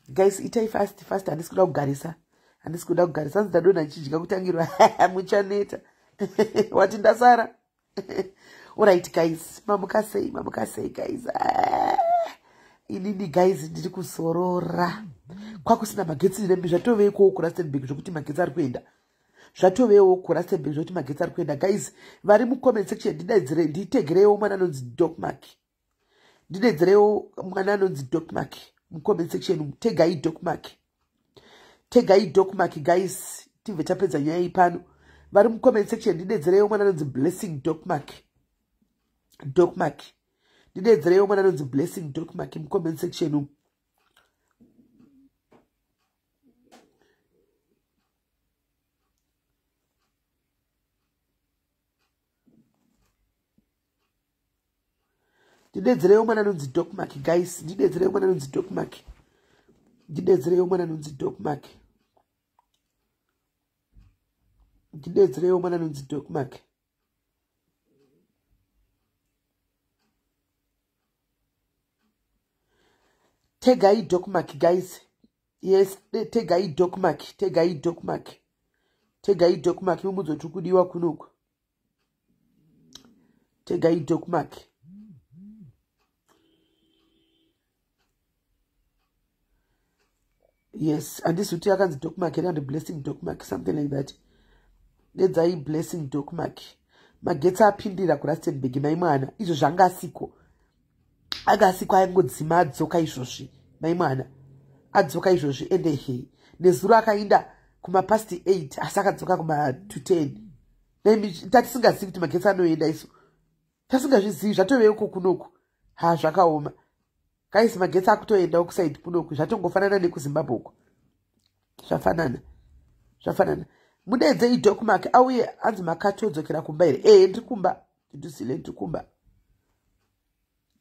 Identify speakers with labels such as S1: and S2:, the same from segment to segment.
S1: Guys, itai fast fast, handisi kuda kugarisa, handisi kuda kugarisa. Hanzi ndadonha ndichidya kutangirwa. Muchaneta. Wati ndasara. Alright guys, mamuka sei? Mamuka sei guys? Ah, inini guys ndiri kuzorora. Kwakusina magetsi nembi zvatoveikowo kuRustenburg zvokuti magetsi ari kuenda. Zvatovewo kuRustenburg zvokuti magetsi ari kuenda. Guys, vari mucomment section, ndidaidzire, nditegereiwo mwana anonzi Docmark. Ndidedzerewo mwana anonzi Docmark mucomment section. Tegai Docmark, tegai Docmark guys, tibve tapedza nyaya iyi pano. Vari mucomment section, ndidedzereiwo mwana anonzi Blessing Docmark. Docmark, ndidedzereiwo mwana anonzi Blessing Docmark mucomment section umu. Ndidedzereiwo mwana anonzi Docmark guys, ndidedzereiwo mwana anonzi Docmark, ndidedzereiwo mwana anonzi Docmark, ndidedzereiwo mwana anonzi Docmark. Tegai Docmark guys. Yes, tegai Docmark, tegai Docmark, tegai Docmark. Mumudzo tiri kudiwa kunoku. Tegai Docmark. Yes, handisi kuti akanzi Docmark here, and Blessing Docmark, something like that. Dedzai Blessing Docmark. Magetsi apindira kuRustenburg, mai mwana. Izvo zvanga asiko, anga asiko, aingodzima adzoka izvozvi. Mai mwana adzoka izvozvi. Ende he, nezuro akainda kumapast 8 asi akadzoka kuma to 10. Tatisingazivi kuti magetsi anoenda isu, tasingazvizivi. Zvatoveko kunoku. Ha, zvakaoma guys, magetsi akutoendawo kuside kunoku. Zvatongofanana nekuZimbabwe uko, zvafanana, zvafanana. Mudedzei Docmark auye. Anzi makatodzokera kumba here? Ehe, ndiri kumba, ndiduzile, ndiri kumba.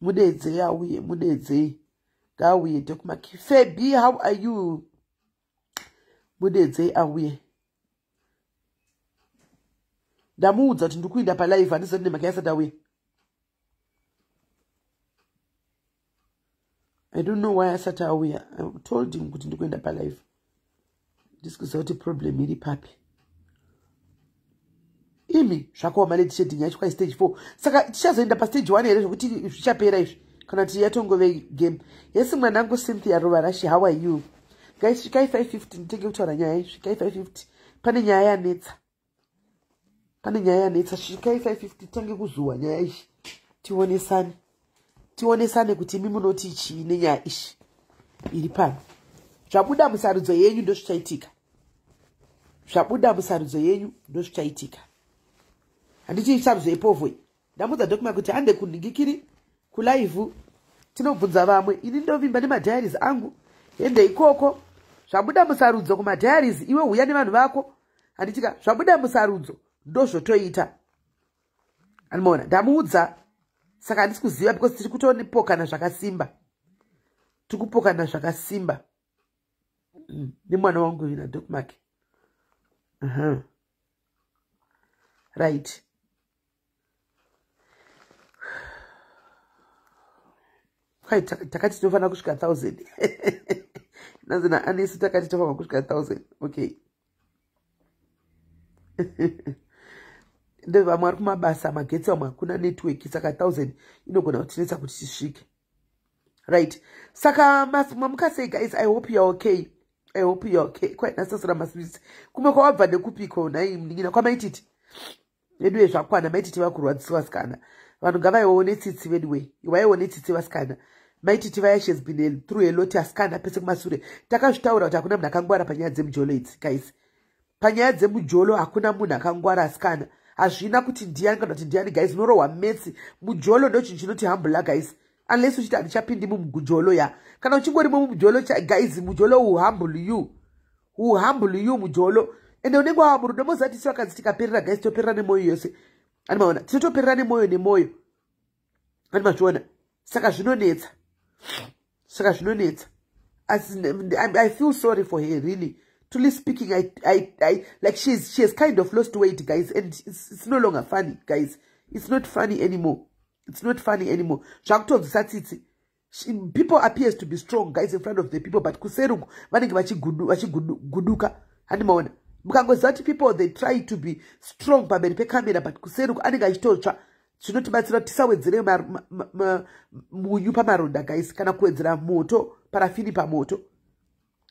S1: Mudedzei auye, mudedzei ngaauye Docmark. Febi, how are you? Mudedzei auye. Ndamuudza kuti ndikuinda palive, handizoti nemhaka yasati auye. I don't know why asati auya. I told him kuti ndikuenda palive. Ndisi kuziva kuti problem iri papi. Imi, zvakaoma. Load shedding yacho kwai stage 4, saka tichazoenda pastage 1 here zvokuti zvichapera izvi, kana kuti yatongove game? Yes, mwanangu Cynthia Rovarashi, how are you? Guys, svikai 550 nditenge kutaura nyaya. Svikai 550, pane nyaya yanetsa, pane nyaya yanetsa. Svikai 550 titange kuzuwa nyaya iyi, tionesane, tionesane kuti imi munoti chii nenyaya ishi iri pano. Zvabuda musarudzo yenyu ndozvichaitika, zvabuda musarudzo yenyu ndozvichaitika. Handiti sarudzo yepovho iyi? Ndamudza Docmark kuti hande kunhingikiri kulive, tinobvunza vamwe. Ini ndovimba nemadiaries angu. Hende ikoko, zvabuda musarudzo kumadiaries. Iwe huya nevanhu vako, handitika? Zvabuda musarudzo ndozvotoita. Anomaona, ndamuudza, saka handisi kuziva because tiri kutopokana zvakasimba, tiri kupokana zvakasimba nemwana wangu uyu naDocmark. Right, kwai takati tinofanira kusvika 1000. Nanzi naanisi takati tofanira kusvika 1000. Okay, ndevamwe vari kumabasa, magetsi, vamwe hakuna network, saka 1000 inogona kutinetsa kuti tisvike. Right, saka mamuka sei guys? I hope you are okay, I hope you are okay. Kwai nasasura maswits kumwe kwawabva nekupiko nhai munin'ina kwamaititi veduwe? Zvakwana, maititi vakurwadziswa vasikana. Vanhu ngavaiwawo netsitsi veduwe, iwaiwo netsitsi vasikana. Maititi vaya, she has been through a lot asikana. Pese kumasure takazvitaura kuti hakuna munhu akangwara panyaya dzemujolo idzi guys. Panyaya dzemujolo hakuna munhu akangwara asikana. Hazvina kuti ndiani kana kuti ndiani guys, unorohwa metsi. Mujolo ndo chinhu chinoti humbler guys, unless uchiti handichapindi mumujolo ya. Kana uchingorimo mumujolo guys, mujolo will humble you, will humble you mujolo. Ende unenge wava murudo, moziva tisi vakadzi tikaperera guys, toperera nemwoyo yose. Ani maona, tinotoperera nemwoyo, nemwoyo. Ani mazviona? Saka zvinonetsa, saka zvinonetsa. Asi I feel sorry for her really. Truly speaking, I like she has kind of lost weight, guys, and it's no longer funny, guys. It's not funny anymore. It's not funny anymore. Zvakutonzwisa tsitsi. People appears to be strong, guys, in front of the people, but kuseruku vanenge vachiguduka. Handimaona, mukangoziva kuti people, they try to be strong pamberi pekamera, but kuseruku anenge achitotsva. Zvinotibatsira kuti tisawedzere munyu pamaronda, guys, kana kuwedzera moto, parafini pamoto.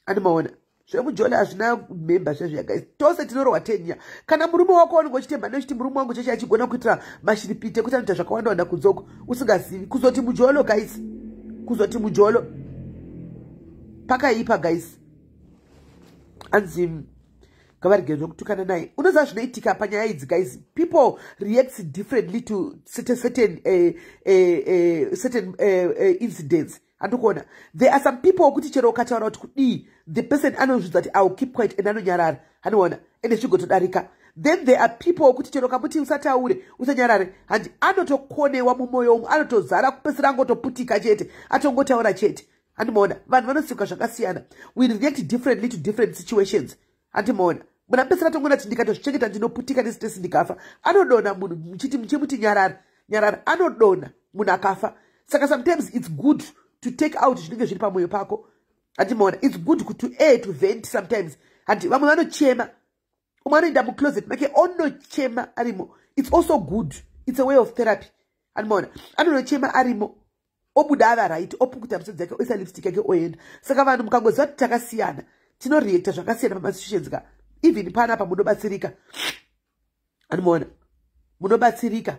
S1: Andimaona, zvemujole hazvina memba zvezviya, guys. Tose tinorohwa tenya. Kana murume wako wanenge uchitemba nechiti murume wangu cheche achigona kuitira mashiripiti ekuti anoita zvakawanda wanda kunzoko, usingazivi kuzoti mujolo, guys, kuzoti mujolo pakaipa, guys. Anzi ngavarege zvokutukana naye. Unoziva zvinoitika panyaya idzi, guys? People react differently to certain incidents. Handikuona, there are some people wekuti chero ukataura kuti kudii, the person anozvidza kuti "I will keep quiet" and anonyarara. Handiona, ende zvigotodarika. Then there are people wekuti chero kamuti usataure, usanyarare, handi, anotokonewa mumwoyo umu, anotozara kupesera, angotoputika chete, atongotaura chete. Handimaona, vanhu vanosika zvakasiyana. We react differently to different situations. Handimaona, munhu apesera tongoona kuti ndikatozvichengeta ndinoputika nestress, ndikafa. Anodonha munhu, muchiti muchimuti nyarara, nyarara, anodonha munhu akafa. Saka sometimes it's good to take out zvinenge zviri pamwoyo pako. Handimaona, it's good to air, to vent sometimes. Handi, vamwe vanochema, umwe anoenda mucloset make onochema arimo. It's also good. It's a way of therapy. Handimaona, anonochema arimo, obuda ava right, opukuta misodzi yake, oisa lipstick yake, oenda. Saka vanhu mukangoziva kuti takasiyana, tinoreacta zvakasiyana pamasituations ka, even panapa munobatsirika. Handimaona, munobatsirika.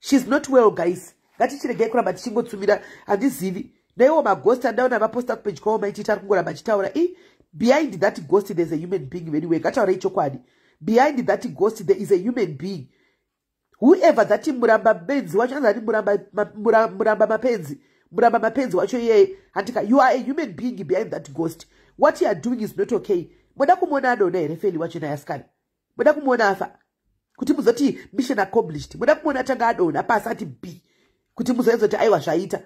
S1: She's not well, guys. Ngatichiregai kuramba tichingotsumira. Handizivi, naiwo maghost andaona vaposta kupage kwavo maititi ari kungoramba achitaura. I behind that ghost there's a human being. Anyway, ngataurai chokwadi. Behind that ghost there is a human being. Whoever that Muramba Benzi wacho, anzani Muramba Mapenzi, Muramba Mapenzi wacho iyeye, handika, you are a human being behind that ghost. What you are doing is not okay. Moda kumuona adona here Feli wacho nayasikana? Moda kumuona afa kuti muzoti mission accomplished? Moda kumuona atanga adonha pasi ati b kuti muzoenzoti aiwa, zvaita?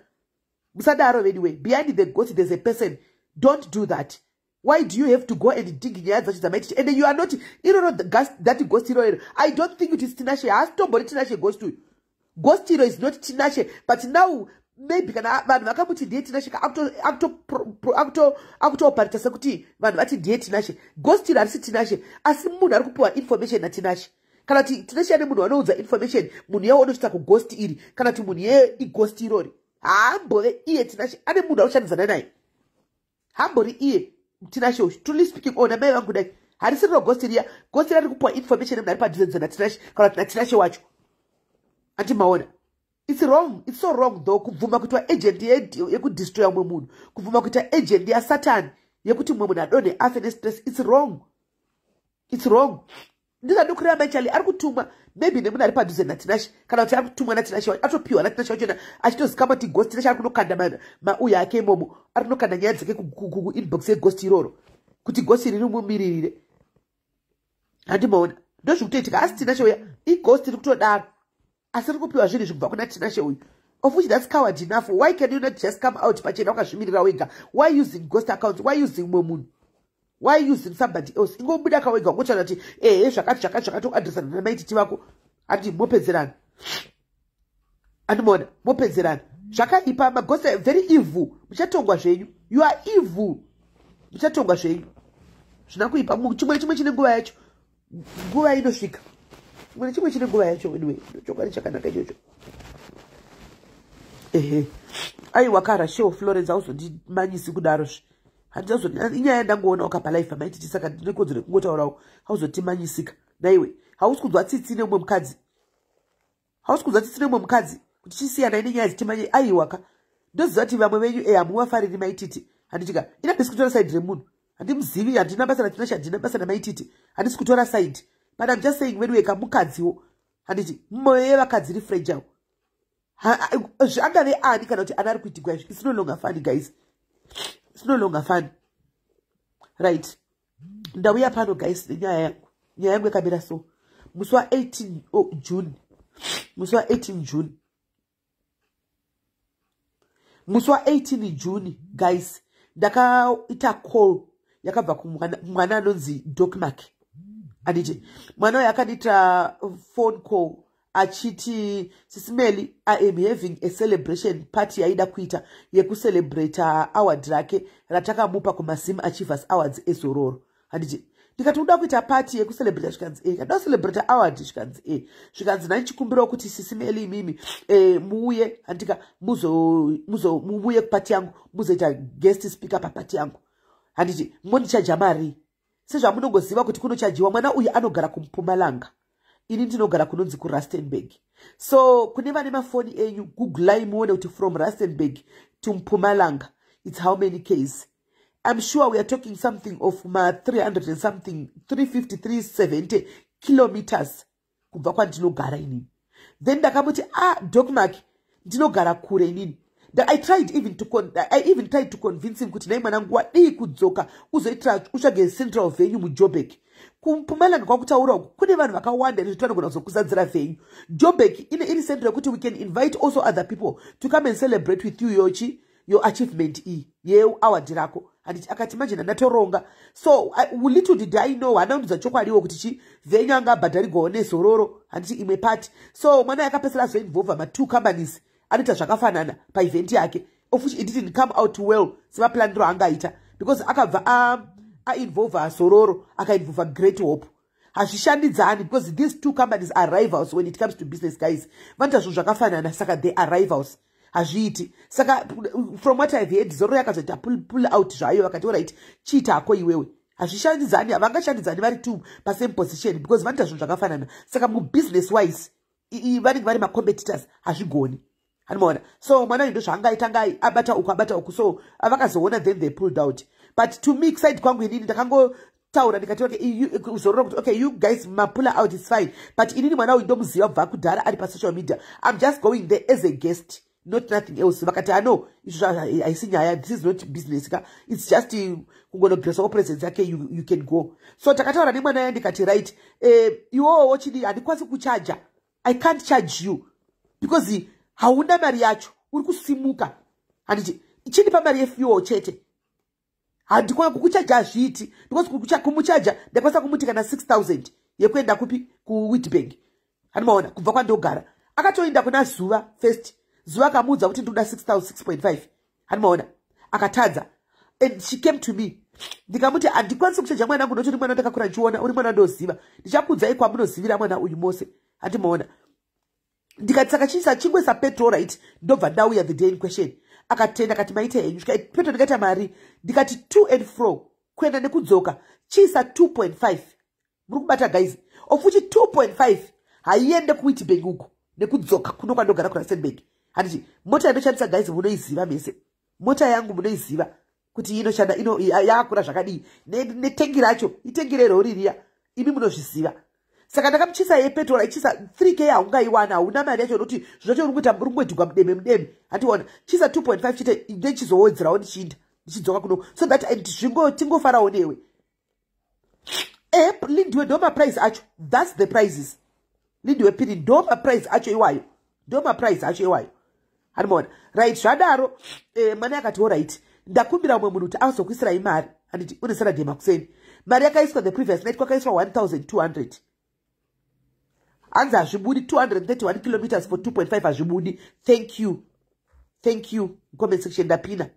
S1: Musadaro anyway. Behind the ghost there's a person. Don't do that. Why do you have to go and dig nyaya dzacho dzamaititi? And you are not iroro that ghost iroro. I don't think it is Tinashe. Haasitombori Tinashe ghost uyu. Ghost iro is not Tinashe, but now maybe kana vanhu vakamuti ndiye Tinashe, akutooparita sekuti vanhu vati ndiye Tinashe. Ghost iro harisi Tinashe, asi munhu ari kupiwa information naTinashe, kana kuti Tinashe ane munhu anoudza information, munhu iyewo unosvitsa kughost iri, kana kuti munhu iyeye ighost irori. Haambove iye Tinashe. Ane munhu akushandidzana naye, hambori iye Tinashe uyu. Truly speaking, ona mai vangu, dai harisi riro ghost riya. Ghost riya riri kupiwa information nemunhu ari padhuze naTinashe, kana kuti naTinashe wacho. Andimaona, it's wrong. It's so wrong though, kubvuma kuitwa agent yekudestroya mumwe munhu, kubvuma kuita agent yasatani yekuti mumwe munhu adonhe, afe nestress. It's wrong. It's wrong. Ndizvadi kureva, maichali ari kutumwa maybe nemunhu ari padhuze naTinashe, kana kuti ari kutumwa naTinashe wacho, atopiwa naTinashe wachona, achitozikama kuti ghost Tinashe ari kunokanda mauya ake imomo, ari kunokanda nyaya dzake kuinbox yeghost iroro, kuti ghost iri rimumiririre. Handimaona, ndozvikutoitika. Asi Tinashe uya ighost iri kutodaro, asi riri kupiwa zvinhu zvibva kuna Tinashe uyu, of which that's coward enough. Why can you not just come out pachena wakazvimirira wega? Why using ghost accounts? Why using mumwe munhu? Why using somebody else? Ingobuda kawega, ungotaura kuti ehe, zvakati zvakati zvakati, uadresana namaititi vako. Handi mopedzerana. Andimona, mopedzerana. Zvakaipa. Maghost very evil. Muchatongwa zvenyu. You are evil. Muchatongwa zvenyu. Zvina kuipa. Chimwe chimwe chine nguva yacho. Nguva inosvika. Chimwe nechimwe chine nguva yacho. Anyway, chokwadi chakanaka ichocho. Ehe, aiwa, karashewo Florence, hauzondimanyisi kudarozve. Handizazoti inyaya yandangoona wakapa life amaititi, saka ndine kodzero yekungotaurawo. Hauzotimanyisika naiwe. Hausi kunzwa tsitsi nemumwe mukadzi? Hausi kunzwa tsitsi nemumwe mukadzi kuti chisiyanai nenyaya dzitimanye? Aiwaka, ndoziva kuti vamwe venyu e hamuvafariri maititi, handitika. Ina handisi kutora side remunhu. Handimuzivi. Handina basa naTinashe, handina basa namaititi. Handisi kutora side, but I'm just saying, wedu weka mukadziwo, handiti, mumwoyo yevakadzi iri fragile. Angave ani kana kuti ana ari kuitigwa izvi? It's no longer funny, guys. It's no longer funny, right? Ndauya pano, guys, nenyaya yangu. Nyaya yangu yakamira so. Musi wa18 June, musi wa18 June, musi wa18 June, guys, ndakaita call. Yakabva kumwana anonzi Docmark, handiti? Mwana uyu akandiitira phone call achiti, "Sisi Melly, I am having a celebration party." Yaida kuita yekucelebrata award rake ratakamupa kumaZim Achievers Awards ezororo, handiti? Ndikati, "Uda kuita party yekucelebrata?" Zvikanzi, "E." Kada kucelebrata award. Zvikanzi, "E." Zvikanzi, "Nanichikumbirawo kuti Sisi Melly, imimi muuye, handika, muuye kuparty yangu, muzoita guest speaker paparty yangu, handiti? Mondichaja mari sezvamunongoziva kuti kunochajiwa." Mwana uyu anogara kuMpumalanga, ini ndinogara kunonzi kuRustenburg. So kune vane mafoni enyu, googlai muone kuti from Rustenburg to Mpumalanga, it's how many ks. I'm sure we are talking something of ma 300 and something, 350, 370 kilometers kubva kwandinogara inini. Then ndakamuti, "Ah, Docmark, ndinogara kure inini." I even tried to convince him kuti, "Nai mwanangu, wadii kudzoka uzoitira, utsvage central venue muJoburg?" KuMpumalanga kwakutaura uku kune vanhu vakawanda nezvoti vanogona kuzokuzadzira venue. Joburg ine iri central yekuti we can invite also other people to come and celebrate with you yochi your achievement iyi yeaward rako, handiti? Akati, "Manje ndandatoronga." So little did I know, hana kundudza chokwadiwo kuti chi venue anga abhadharigwawo nezororo, handiti, imwe party. So mwana yakapesera azoinvolva ma2 companies anoita zvakafanana paevent yake, of which it didn't come out well semaplaniro angaita, because akabva ainvolva Zororo, akainvolva Great Hope. Hazvishandidzani because these two companies are rivals when it comes to business, guys. Vanoita zvinhu zvakafanana, saka they are rivals, hazviiti. Saka from what I've heard, Zororo yakazoita pull out zvayo. Vakati, "Alright, chiitako iwewe." Hazvishandidzani, havangashandidzani vari two pasame position because vanoita zvinhu zvakafanana. Saka mubusiness wise vanenge vari macompetitors, hazvigoni, handimaona? So mwana uyu ndozvaangaita, nga abata uku, abata uku. So vakazoona, then they pulled out. But to me, side kwangu inini, ndakangotaura ndikati, okay, Zororo kuti, "Okay, you guys mapulla out, is fine, but inini mwana uyu ndomuziva kubva kudhara ari pasocial media. I'm just going there as a guest, not nothing else." Vakati, "Ano, izvo haisi nyaya. This is not business ka, it's just kungonogresawo presence yake. You can go." So takataura nemwana ya, ndikati, "Right, iwowo chidi, handikwanisi kuchaja. I can't charge you because hauna mari yacho, uri kusimuka, handiti? Chindipa mari yefuel chete. Handikwana kukuchaja, hazviiti, because kumuchaja ndakwanisa kumuti kana 6000 yekuenda kupi, kuWitbank, handimaona, kubva kwandogara." Akatoenda kuna Zuva first. Zuva akamuudza kuti, "Ndinoda 6.5," handimaona? Akatadza, and she came to me. Ndikamuti, "Handikwanisi kuchaja mwanangu, nokuti mwana ndakakura ndichiona, uri mwana ndoziva. Ndichakuudzai kwamunozivira mwana uyu mose, handimaona?" Ndikati, "Saka chiisa chingoisa petrol, right? Ndobva ndauya the day in question." Akatenda, akati, "Maita henyu." Petrol ndikaita mari, ndikati, "To and fro, kuenda nekudzoka, chiisa 2.5." Muri kubata, guys? Of which 2.5 haiende kuWitbank uko nekudzoka kuno kwandogara kuRustenburg, handiti? Mota yandoshandisa, guys, munoiziva mese. Mota yangu munoiziva kuti inoshanda, yakakura zvakadii, netengi racho, itengi rerori riya, imi munozviziva. Saka ndakamuchisa yepetrol, aichisa 3K, haungaiwana, hauna mari yacho, nokuti zvacho uri kuita, uri kungoitigwa mudeme mudeme, handiona? Chisa 2.5 chete, nechizowedzerawo ndichiinda ndichidzoka kuno, so that zvingo tingofarawo newe. Lindiwe, ndo maprice acho. That's the prices, Lindiwe Piri, ndo maprice acho iwayo, ndo maprice acho iwayo, handimaona? Right, zvadaro, mwana akati, "Alright, ndakumbira mumwe munhu kuti azokuisirai mari," handiti? Une Saturday makuseni, mari yakaiswa the previous night, kwakaiswa 1200. Hanzi hazvibudi, 231 kilometers for 2.5 hazvibudi. Thank you, thank you. Comment section ndapina.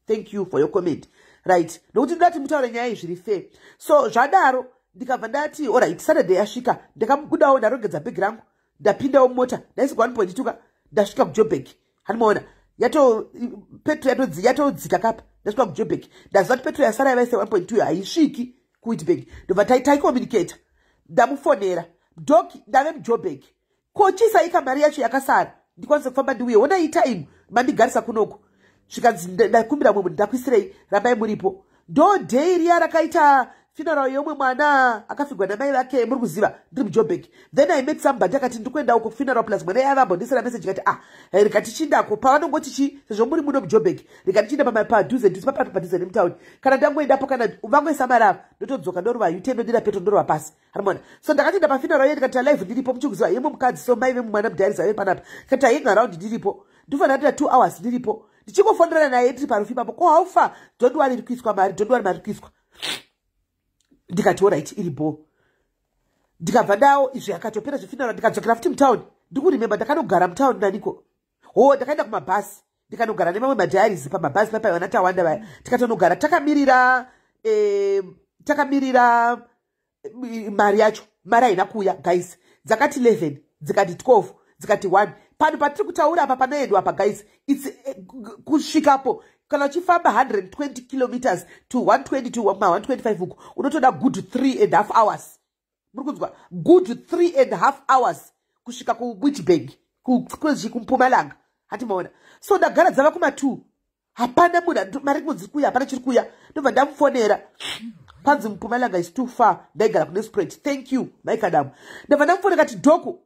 S1: Thank you for your comment. Right, nokuti ndati mutaure nyaya iyi zviri fair. So zvadaro, ndikabva ndati, alright. Saturday yasvika, ndakabudawo, ndarongedza bhegi rangu, ndapindawo mumota, ndaisika 1.2 ka. Ndasvika kuJoburg, handimaona? Yato petro yatodzika kapa. Ndasvika kuJoburg, ndaziva kuti petro yasara yavaise 1.2 haisviki kuWitbank. Ndobva taicommunicata, ndamufonera, "Doc, ndave muJoburg, ko chisaika mari yacho yakasara ndikwanise kufamba ndiuye. Onai time mandigarisa kunoku." Zvikanzi, "Ndakumbira mumwe munhu, ndakuisirei, rambai muripo." Ndo day riya rakaita funeral yomwe mwana akafigwa namai vake, muri kuziva, ndiri muJoburg. Then I met somebody akati, "Ndikuenda uko funeral," plus mwana yavambondisira message, kati, "Ah, rikati chindako pavanongoti chi, sezvo muri muno muJoburg, rikati chinda padhuze dhuze papato, padhuze nemutauni. Kana ndangoendapo, kana vangoisa mari ava, ndotodzoka, ndorova ute, ndodira petro, ndorova pasi," hanimona? So ndakati ndapafuneral ye, ndikati live ndiripo, muchikuziva yemwe mukadzi. So mai vemumwana mudhairisa ve panapa, kati hang around ndiripo, ndifanira kuita 2 hours ndiripo, ndichingofonderana naye ndiri parufu ipapo. "Ko haufa? Don't worry, iri kuiswa mari, don't worry, mari iri kuiswa." Ndikati alright, iri bho. Ndikabva ndawo izvi, akatopera zvefuneral, ndikadzokera futi mutauni. Ndikuremember ndakanogara mutauni naniko ho, ndakaenda kumabhasi, ndikanogara nemamwe madiaries pamabhasi papai, vana Tawanda vaya. Tikatonogara takamirira mari yacho. Mari haina kuuya, guys. Dzakati 11, dzikati 12, dzikati 1. Pano patiri kutaura apa, panoendwa apa, guys, its kusvikapo kana uchifamba 120 kilometers to 120 to ma125 uku, unotoda good 3.5 hours. Muri kunzwa? Good 3.5 hours kusvika kuWitbank, kuMpumalanga, hatimaona? So ndagara, dzava kuma2, hapana munhu, mari kunzi kuya, hapana chiri kuya. Ndobva ndamufonera, kwanzi Mpumalanga is too far, ndaigara kune spread. Thank you, Maikadamu. Ndabva ndamufonera kati, "Dhoku,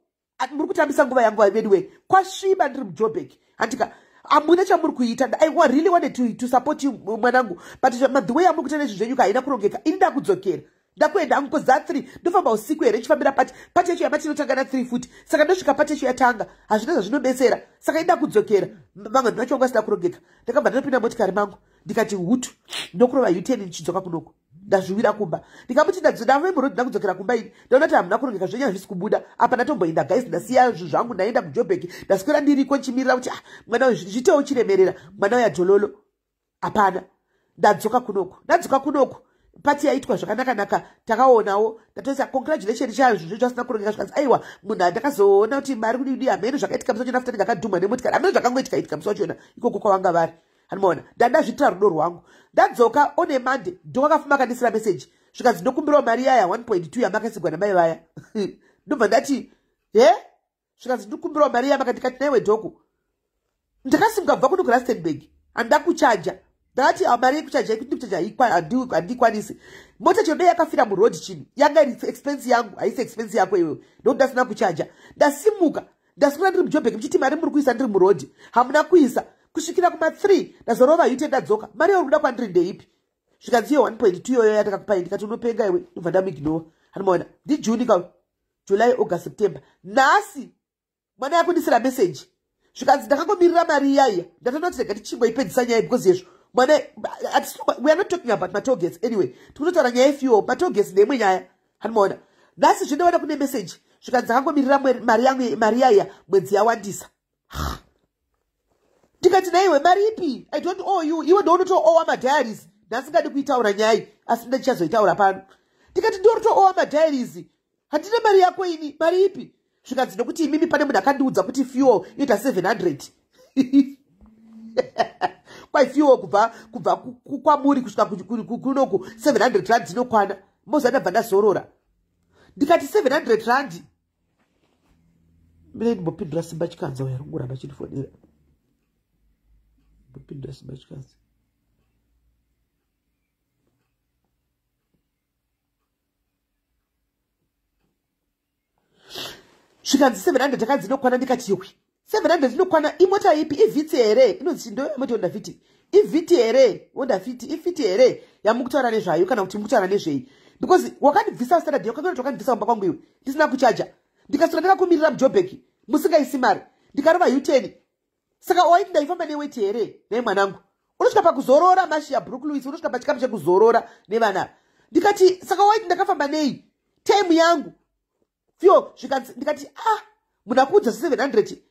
S1: muri kutambisa nguva yangu veduwe. Kwasviba, ndiri muJobek, handika? Hamuna chamuri kuita. I really wanted to support you, mwanangu, but the way amuri kuita nezvi zvenyu haina kurongeka. Ini ndakudzokera, ndakuenda hangu koza 3. Ndofamba usiku here ichifambira party? Party yacho yamati inotanga na3 futi, saka ndosvika party yacho yatanga, hazvina zvazvinobetsera. Saka inda kudzokera." Vamwe vanhu vacho vanga vasina kurongeka. Ndakabva ndinopinda motikari mangu, ndikati hutu, ndokurova U-turn ndichidzoka kunoko. Ndazviwira kumba, ndikamuti, "Ndave muroad, ndakudzokera kumba ini. Ndaona kuti hamuna kurongeka zvenyu, hazvisi kubuda apa. Ndatomboenda, guys, ndasiya zvinhu zvangu, ndaenda kuJobek, ndaswera ndiriko nchimirira kuti, ah, mwana uyu zvitewo chiremerera, mwana uyu adhololo hapana. Ndadzoka kunoko." Ndadzoka kunoko, party yaitwa zvakanaka-naka, takaonawo, ndatoisa congratulation chayo. Zvinhu zvasina kurongeka, zvikanzi aiwa, munhu andakazoona kuti mari kudidi, hameno zvakaitika musi wachona, futi ndakadhumwa nemotikari, hameno zvakangoitika itika musi wachona ikoko kwavanga vari, handimaona? Ndandazviitira rudo rwangu. Ndadzoka on a Monday, ndowakafuma akandisira meseji, zvikanzi, "Ndokumbirawo mari yaya 1.2 yamakasigwa namai vaya." Ndobva ndati, "He?" Zvikanzi, "Ndikumbirawo mari yamaka." Ndikati, "Naiwe dhoku, ndakasimuka kubva kuno kuRustenburg, handida kuchaja." Ndakati, "Mari yekuchaja, ndikuchaja handikwanisi. Mota chero dei yakafira muroad, chinhu yanga iri expense yangu, haisi expense yako iwewe, ndokuti ndasina kuchaja. Ndasimuka, ndaswera ndiri muJobek, muchiti mari muri kuisa, ndiri muroad, hamuna kuisa kusvikira kuma3. Ndazorova U-turn, ndadzoka. Mari yauri kuda kwandiri ndeipi?" Zvikanzi, "Iyo 1.2 iyoyo yandakakupai." Ndikati, "Unopenga iwe." Ndobva ndamuignore, handimaona? NdiJune ka, July, August, September. Nhasi mwana yakundisira meseji, zvikanzi, "Ndakangomirira mari iyaiya, ndatonoti rega tichingoipedzisa nyaya, because yezvo mwana we are not talking about matollgates anyway, tikutotaura nyaya yefuel. Matollgates ndeimwe nyaya, handimaona?" Nhasi zvindoona kune meseji, zvikanzi, "Ndakangomirira mari yangu, mari yaiya mwedzi yawandisa." Ndikati, "Naiwe, mari ipi? I don't owe you. Iwe ndounoto-owa madiaries." Ndasingadi kuitaura nyaya, asi ndichazoitaura pano. Ndikati, "Ndorito-owa madiaries, handina mari yako ini. Mari ipi?" Zvikanzi, "Nokuti imimi pane munhu akandiudza kuti fuel inoita 700." Kwai fuel kubva kwamuri kusvika kunoku 700 rand inokwana. Moza ndabva ndazorora. Ndikati, "700 rand?" Mire, ndimbopindura Simba Chikanza uyo arikungoramba chindifonera. Mbopindura Simba Chikanza. Zvikanzi, "700 takanzi inokwana." Ndikati, "Yokwi, 700 inokwana imota ipi? IVitz here? Inonzi ndoyamoti Honda Fit, iVitz here? Honda Fit, iFit here yamukutaura nezvayo, kana kuti mukutaura nezvei? Because wakandibvisa standard, wakakona, wakandibvisa kumba kwangu iwe, ndisina kuchaja. Ndikaswera ndakakumirira muJobek, musingaisi mari, ndikarova U-turn. Saka waiti ndaifamba neweti here? Nai mwanangu, unosvika pakuzorora, Mashiya Brook Louis, unosvika pachikamu chekuzorora nevana." Ndikati, "Saka waiti ndakafamba nei? Time yangu fio." Zvikanzi, ndikati, "Ah, munhu akuudza 700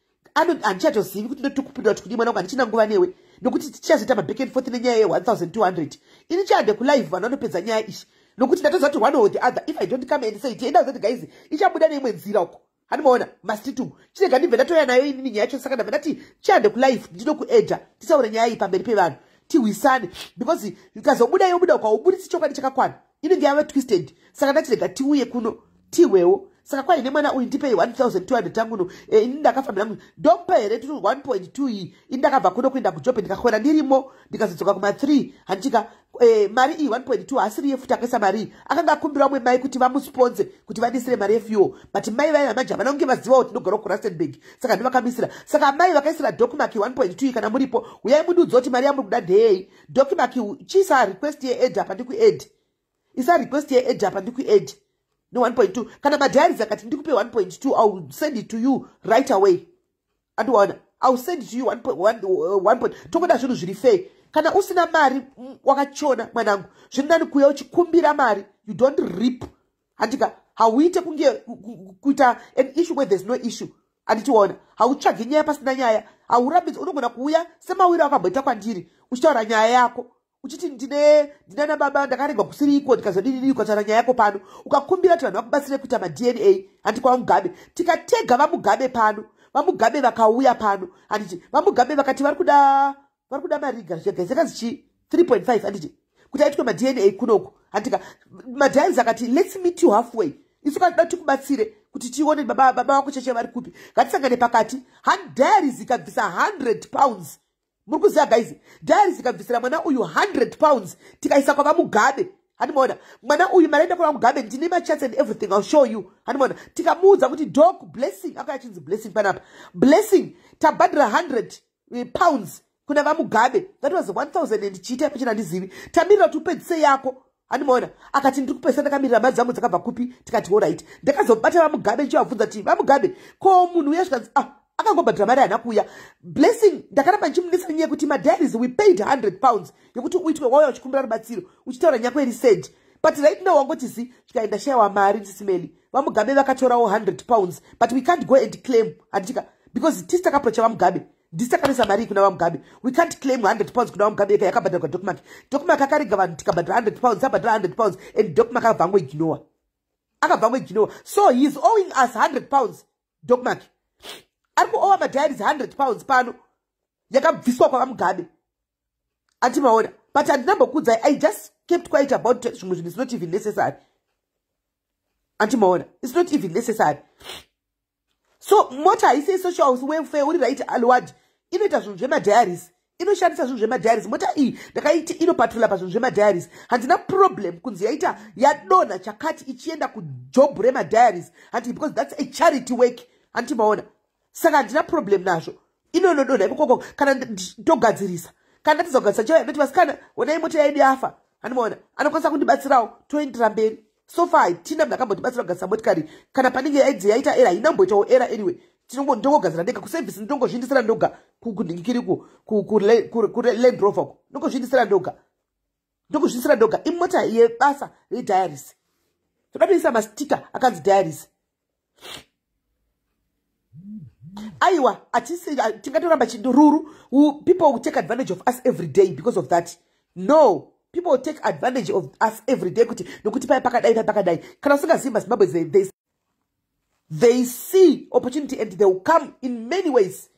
S1: handichatozivi kuti ndotokupindura kuti kudii. Mwanangu, handichina nguva newe, nokuti tichazoita maback and forth nenyaya ye1200. Ini chihande kulive, vanhu vanopedza nyaya iyi, nokuti ndatoziva kuti one or the other, if I don't come and say it, enda zoti guys, ichabuda neimwe nzira uko, handimaona mastreet umu. Chirega ndibve ndatoya nayo inini nyaya yacho." Saka ndabva ndati chihande kulive, ndinokuedha, tisaure nyaya iyi pamberi pevanhu, tihwisane, because ikazobuda yobuda, ukaubudisi chokwadi chakakwana, inenge yava twisted. Saka ndachirega tiuye kuno, tihwewo. Saka kwaine mwana uyu, ndipei 1200 tanguno. Ini ndakafambira, ndomupa here 1.2 iyi? Ini ndakabva kuno kuenda kuJobe, ndikakwera ndirimo, ndikazodzoka kuma3, handitika? Mari iyi 1.2 hasiri yefuti. Akaisa mari iyi, akanga akumbira vamwe mai kuti vamusponse, kuti vadisire mari yefuel, but mai vaiva manje havana kunge vazivawo kuti ndogara kuRustenburg, saka ndivakamisira. Saka mai vakaisira Docmark 1.2, kana muripo, uyai mundiudza kuti mari yamuri kuda ndeyei. Docmark, chiisa request yeadd apa, ndikuadd. Isa request yeadd apa, ndikuadd ne1.2. Kana madiaries akati ndikupe 1.2, I will send it to you right away. Andiwaona? I will send it to you 1.1. Tongoda zvinhu zviri fair. Kana usina mari wakachona mwanangu, zviri nani kuuya uchikumbira mari. You don't rip, handika? Hauite kunge kuita an issue where there's no issue, handitiona? Hautsvagi nyaya pasina nyaya, haurambidzi. Unogona kuuya semawiro akamboita kwandiri, uchitaura nyaya yako uchiti ndine ndinana baba, ndakaregwa kusiri iko, ndikazodinini. Ukataura nyaya yako pano, ukakumbira kuti vanhu vakubatsire kuita maDNA, handi kwaVaMugabe, tikatega VaMugabe pano, VaMugabe vakauya pano, handiti? VaMugabe vakati vari kuda mariga zvagaisakazi chii, 3.5, handiti, kuti aitwe maDNA kunoku, handika? Madiaries akati, "Let's meet you halfway. Isu kada tikubatsire kuti tione baba vako cheche vari kupi. Ngatisangane pakati." Diaries ikabvisa £100. Muri kuziva guys, diaries ikabvisira mwana uyu £100, tikaisa kwaVaMugabe, handimaona? Mwana uyu mari aenda kwaVaMugabe. Ndine machats and everything, I'll show you, handimaona? Tikamuudza kuti Doc Blessing, akauya achinzi Blessing panapa, Blessing, tabhadhira £100 kuna VaMugabe, that was 1000 and chiita pachina, handizivi. Tamirira kuti upedzise yako, handimaona? Akati, "Ndiri kupedzisa, ndakamirira mari dzangu dzakabva kupi." Tikati, "Alright." Ndakazobata VaMugabe ndichivabvunza kuti, "VaMugabe, ko munhu uya?" Zvikanzi, "Ah, akangobhadhira mari, haana kuuya." Blessing ndakaramba ndichimunetsa nenyaya yekuti madiaries, we paid £100 yekuti uitwe. Wauya uchikumbira rubatsiro, uchitaura nyako iri sad, but right now wangoti zi zvikaenda, shayiwa mari ndisimeli. VaMugabe vakatorawo £100, but we can't go and claim, handitika? Because tisi takaapproacha VaMugabe, ndisi takanisa mari kuna VaMugabe. We can't claim £100 kuna VaMugabe yakabhadharwa Docmark. Docmark akarega vanhu, tikabhadhara £100, abhadhara £100 and Docmark akabva angoignora, akabva angoignora. So he is owing us £100. Docmark ari kuowa madiaries £100 pano yakabviswa kwaVaMugabe, andimaona? But handinambokudzai, I just kept quiet about zvimwe zvinhu. Is not even necessary, andimaona? It's not even necessary. So mota haisi social welfare. Uri right, Alward. Inoita zvinhu zvemadiaries, inoshandisa zvinhu zvemadiaries. Mota iyi ndakaiti inopatrola pazvinhu zvemadiaries. Handina problem kunzi yaita yadonha chakati ichienda kujob remadiaries, handi? Because that's a charity work, handimaona? Saka handina problem nazvo. Inonodonha ikokoko, kana togadzirisa, kana ndatidza kugadzirisa chaiyo, ndoti, "Vasikana, onai mota yedu yafa," handimaona? Anokwanisa kundibatsirawo, toendera mberi. So far hatina munhu akambotibatsira kugadzirisa motikari. Kana panenge yaidzi yaita error, hainamboitawo error anyway, ndongogadzira ndega kuservice, ndongozviindisira ndoga kunhingikiriku, kuLand Rover ku, ndongozviindisira ndoga, ndongozviindisira ndoga. Imota yebasa rediaries. Toda kuisa masticker akanzi diaries. Aiwa, hatisi tingatoramba chindururu. People will take advantage of us every day because of that. No, people will take advantage of us every day kuti nokuti pai pakadai, pai pakadai. Kana usingazivi maZimbabwe, they see opportunity and they will come in many ways.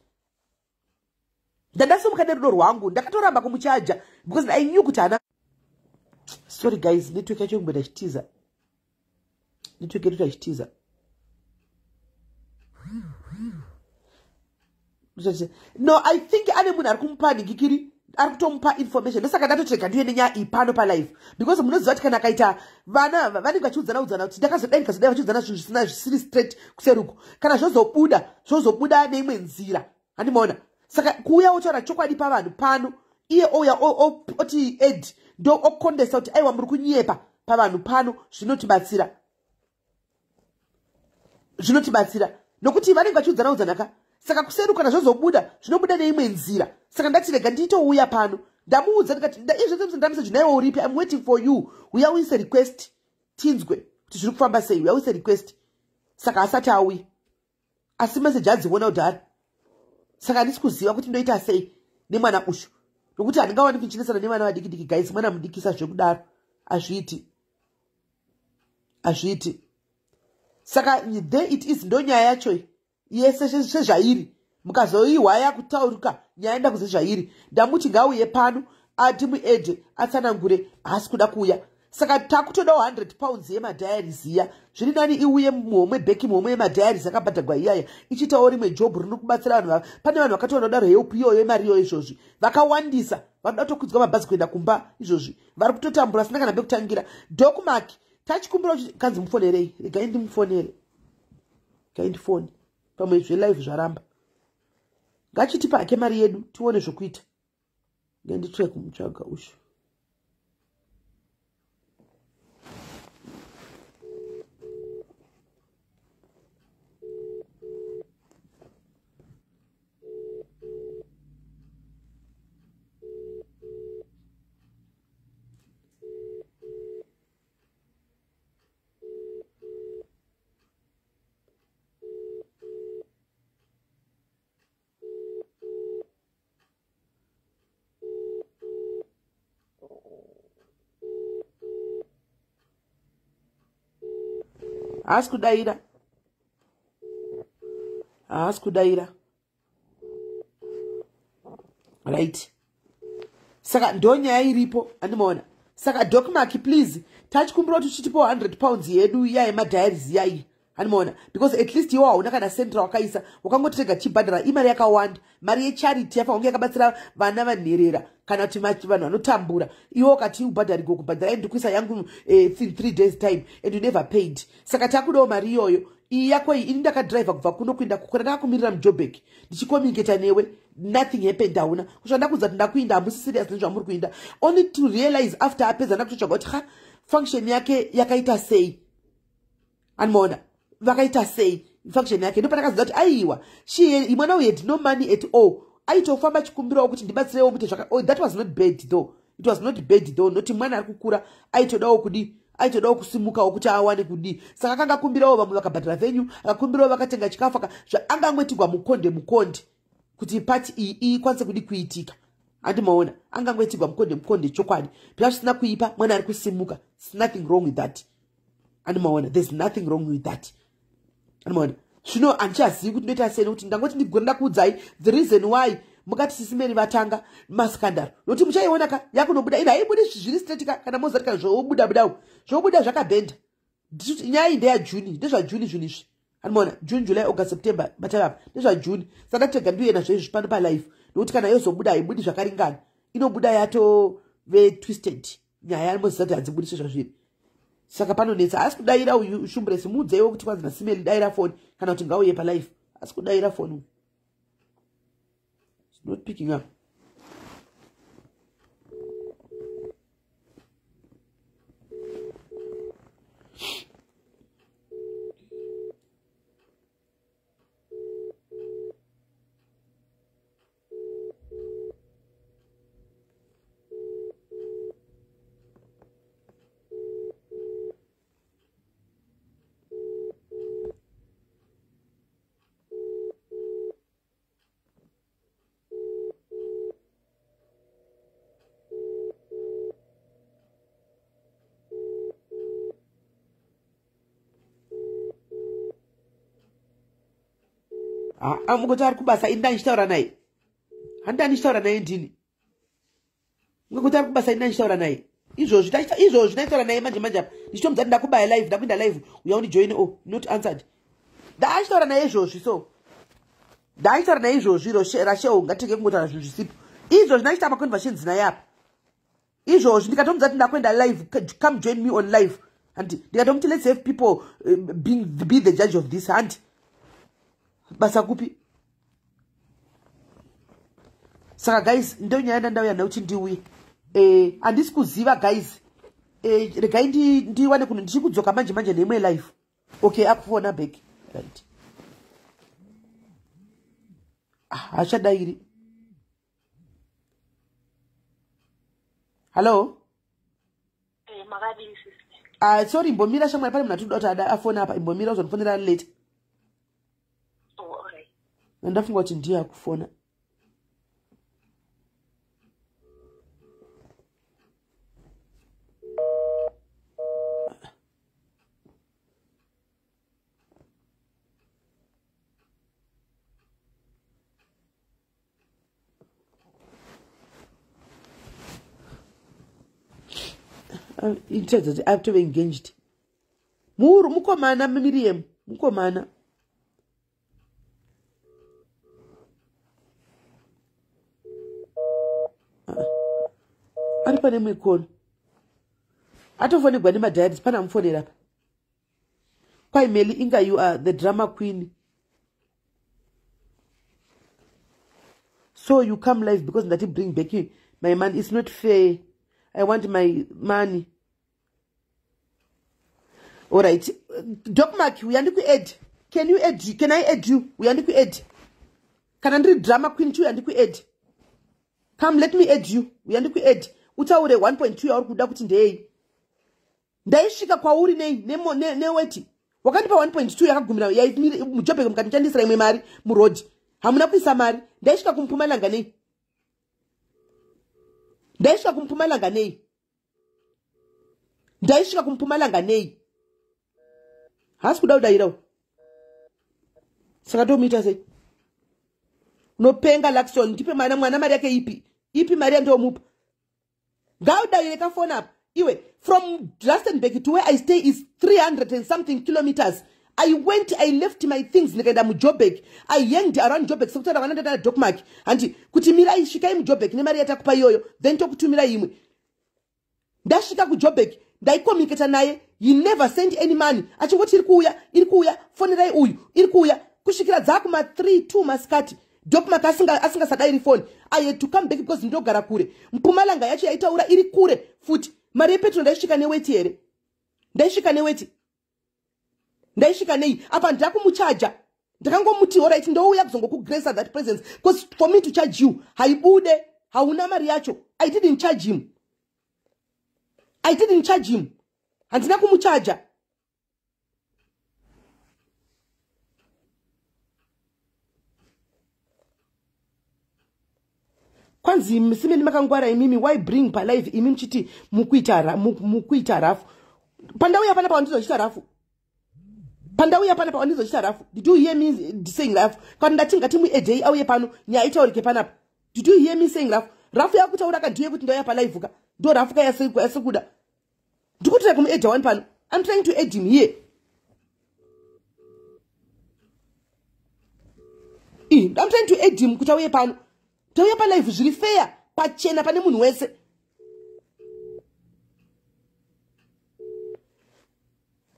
S1: Ndandasimuka nerudo rwangu, ndakatoramba kumuchaja because I knew kuti hana. Sorry guys, network yacho kumboita chitiza, network yedu tachitiza. No, I think ane munhu ari kumupa nhingikiri, ari kutomupa information. Ndosaka ndatoti ndiye nenyaya iyi pano palive, because munoziva kuti kana akaita vana vanenge vachiudzana udzana kuti ndakazodai, ndikazodai, vachiudzana zvinhu zvisina, zvisiri straight kuseruko. Kana zvozobuda, zvozobuda neimwe nzira, handimaona? Saka kuuya wotaura chokwadi pavanhu pano, iye ouya oti ed ndo okondesa kuti, "Aiwa, muri kunyepa pavanhu pano," zvinotibatsira, zvinotibatsira nokuti vanenge vachiudzana udzanaka. Saka kuseru kana zvozobuda, zvinobuda neimwe nzira. Saka ndati rega nditouya pano. Ndamuudza ndikati, izvozvo ndameseji naiwe, "Uripi? I'm waiting for you. Uya uise request, tinzwe kuti zviri kufamba sei. Uya uise request." Saka asati auya, asi meseji adziona kudhara. Saka handisi kuziva kuti ndoita sei nemwana ushu, nokuti handingawani kuchinesana nemwana vadiki diki guys. Mwana mudikisa zvekudaro, hazviiti, hazviiti. Saka there it is, ndo nyaya yacho yese sezvairi. Mukazoihwa yakutaurika nyaya, enda kuze zvairi. Ndamuti ngauye pano atimuedhe, atsanangure. Haasi kuda kuuya. Saka takutodawo £100 yemadiaries iya. Zviri nani iuye muhomwe, bheki muhomwe yemadiaries akabhadhagwa iyaya, ichiitawo rimwe job riri kubatsira vanhu. Pane vanhu vakatoona kudaro help iyoyo, yemari iyoyo izvozvi vakawandisa vanoda kutokwidzwa mabhazi kuenda kumba izvozvi, vari kutotambura asina kana pekutangira. Docmark tachikumbira kanzi mufonerei. Regai ndimufonere, regai ndifone. Pamwe zvelive zvaramba. Ngachitipa hake mari yedu, tione zvokuita. Ngenditry kumutsvaga ushu. Haasi kudaira, haasi kudaira. Right, saka ndo nyaya iripo, andimaona. Saka Docmark, please, tachikumbira kuti uchitipo 100 pounds yedu iya yemadiaries iyaiyi, andimaona, because at least iwo hauna kana central wakaisa, wakangotega chibhadhara. Imari yakawanda, mari yecharity yafanira kunge yakabatsira vana vanherera kana kuti vanhu vanotambura. Iwo ukati ubhadharigwo kubhadhara, ndikuisa yangu in 3 days time, and you never paid. Saka takudawo mari iyoyo. Iyi yako iyi, ini ndakadhiraivha kubva kuno kuenda kukura, ndakakumirira muJobek ndichicommunicata newe, nothing happened. Hauna kusva ndakudza kuti ndakuinda, hamusi serious nezvamuri kuinda. Only to realize after apedza, ndakutotsvaga kuti ha, function yake yakaita sei, andimaona, vakaita sei function yake. Ndopandakaziva kuti aiwa, mwana uyu had no money at all. Aitofamba achikumbirawo kuti ndibatsirewo kuti zvaka. Oh, that was not bad though, it was not bad though, noti mwana ari kukura, aitodawo kudi, aitodawo kusimukawo kuti awane kudi. Saka akanga akumbirawo vamwe vakabhadhara venyu, akakumbirawo vakatenga chikafu, angangoitigwa mukonde mukonde kuti party iyi ikwanise kudi kuitika. Andimaona, angangoitigwa mukonde mukonde. Chokwadi pila zvisina kuipa, mwana ari kusimuka, nothing wrong with that. Andimaona, there's nothing wrong with that. Andimaona. Zvino handichazivi kuti ndoita sei, nekuti ndangoti ndigore ndakuudzai the reason why mukati Sisi Mary vatanga mascandal, nokuti muchaiona ka yakunobuda ine haibudi zviri straight ka. Kana mozati kana zvobuda budawo, zvobuda zvakabhenda. Nyaya iyi ndeyaJune, ndezvaJune zvinhu izvi, andimaona. June, July, August, September, matavapa ndezvaJune. Saka ndatega ndiuye nazvo izvi pano palive, nokuti kana yozobuda haibudi zvakaringana, inobuda yatove twisted nyaya. Moziva kuti hadzibudisi zvazviri, saka panonetsa. Asi kudayira uyu Shumburesi, muudzeiwo kuti kwanzi naSimeli dayira foni, kana kuti ngauye palive. Asi kudayira foni, not picking up. Mungoti ari kubasa. Ini ndandichitaura naye, handida ndichitaura naye ndini. Mungoti ari kubasa, ini ndandichitaura naye izvozvi, izvozvi ndaitaura naye manje manje apa, ndichitomudza kuti ndakubaya live, ndakuinda live, uya undijoine. Oh, not answered. Ndaachitaura naye izvozvi, so ndaachitaura naye izvozvi. Rashel, ngatitege kungotaura zvinhu zvisipo. Izvozvi ndachiita maconversations naye apa izvozvi, ndikatomudza kuti ndakuenda live, come join me on live. Handi ndikatomuti let's have people be the judge of this. Handi basa kupi? Saka guys, ndo nyaya ndandauya nekuti ndiuye. Handisi kuziva guys. Regai ndiwane kuno, ndichikudzoka manje manje neimwe live. Okay, akufona back, right. Ah, hachadairi. Hallo.
S2: Makadii sisi?
S1: Ah, sorry, imbomira shamwari, pane munhu atikuda kuti ada afona apa. Imbomira, uzondifonera later.
S2: Oh, alright.
S1: Ndafunga kuti ndiye akufona. Itaridza kuti atove engaged. Muru mukomana Miriam, mukomana. Ah, ari pane mikono, atofonegwa nemadiaries, pana amufonera pa. Kwai Meli inga, you are the drama queen, so you come live because ndati bring back my money. It's not fair, I want my money. Alright, Doc Mark, uyandiku-add. Can you add? Can I add you? Uyandiku-add. Kana ndiri drama queen chi, uyandiku-add. Come, let me add you. Uyandiku-add, utaure 1.2 yauri kuda kuti ndeyei. Ndaisvika kwauri nei neweti? Wakandipa 1.2 yakagumira muJobek, mukati ndichandisira imwe mari murodhi, hamuna kuisa mari. Ndaisvika kuMpumalanga nei? Ndaisvika kuMpumalanga nei? Ndaisvika kuMpumalanga nei? Haasi kuda kudairawo. Saka tomuita sei? Unopenga Luckson, ndipe mwana mwana mari yake ipi? Ipi mari yandomupa? Ngaudaire kafoni apa. Iwe, from Rustenburg to where I stay is 300 and something kilometers. I went, I left my things ndikaenda muJoburg. I hanged around Joburg sekutaura vana ndatana Docmark. Hanti kuti mirai svikai muJoburg nemari yatakupa iyoyo, then tokutumira imwe. Ndasvika kuJoburg, ndaicommunicata naye. He never sent any money. Achingoti iri kuuya, iri kuuya, fonerai uyu, iri kuuya. Kusvikira dzakuma 3 2 masikati. Docmark asingasadairi foni. I had to come back because ndogara kure. Mpumalanga yacho yaitaura iri kure futi. Mari yepetro ndaisvika neweti here? Ndaisvika neweti? Ndaisvika nei? Apa ndakumuchaja. Ndakangomuti alright ndouya kuzongokugrace that presence because for me to charge you haibude, hauna mari yacho. I didn't charge him. I didn't charge him. Handina kumuchaja. Kwanzi simeni makangwara imimi, why bring pa live imi muchiti mukuita rafu. Pandauya panapa wandizochita rafu. Pandauya panapa wandizochita rafu. Did you hear me saying rafu? Kana ndati ngatimuedhei auye pano nyaya itaurike panapa. Did you hear me saying rafu? Rafu yakutaura kandiye kuti ndauya pa live ka. Ndo rafu ka yasikuda. Ndikutira kumuedha wani pano. I'm trying to add him here. I'm trying to add him kuti auye pano. Tauya pa live zviri fair pachena pane munhu wese.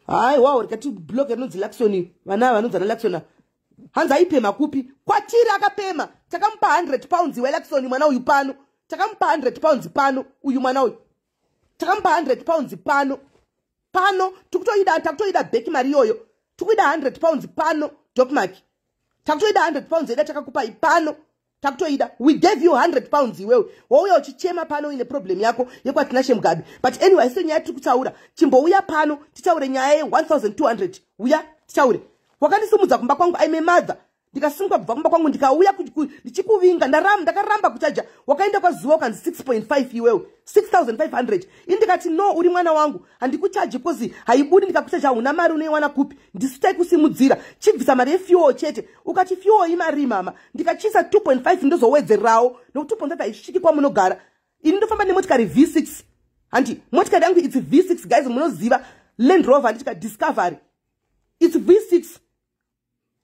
S1: Hai wow, rikati block rinonzi Luckson, vana vanonzi ana Luckson. Hanzi aipema kupi? Kwatiri akapema. Takamupa 100 pounds iwe Luckson mwana uyu pano. Takamupa 100 pounds pano uyu mwana uyu. Takamupa 100 pounds pano. Pano tikutoida takutoida back mari iyoyo. Tikuida 100 pounds pano Docmark. Takutoida 100 pounds eda takakupa pano. Takutoida. We gave you 100 pounds iwewe. Wauya uchichema pano ine problem yako yekwaTinashe Mugabe. But anyway, se nyaya tiri kutaura. Chimbouya pano titaure nyaya ye 1200. Uya titaure. Wakandisimudza kumba kwangu, I'm a mother. Ndikasimuka kubva kumba kwangu ndikauya ndichikuvinga, ndakaramba kuchaja. Wakaenda kwazuva ukanzi 6.5 iwewe. 6500. Ini ndikati no, uri mwana wangu. Handikuchaji because haibudi ndikakuchaja hauna mari unoiwana kupi. Ndisu taikusimudzira. Chibvisa mari yefuel chete. Ukati fuel imari mama. Ndikachisa 2.5 ndozowedzerawo. Nokuti 2.5 haisviki kwamunogara. Ini ndofamba nemotikari V6. Hanti motikari yangu it's V6 guys, munoziva Land Rover ndichika Discovery. It's V6.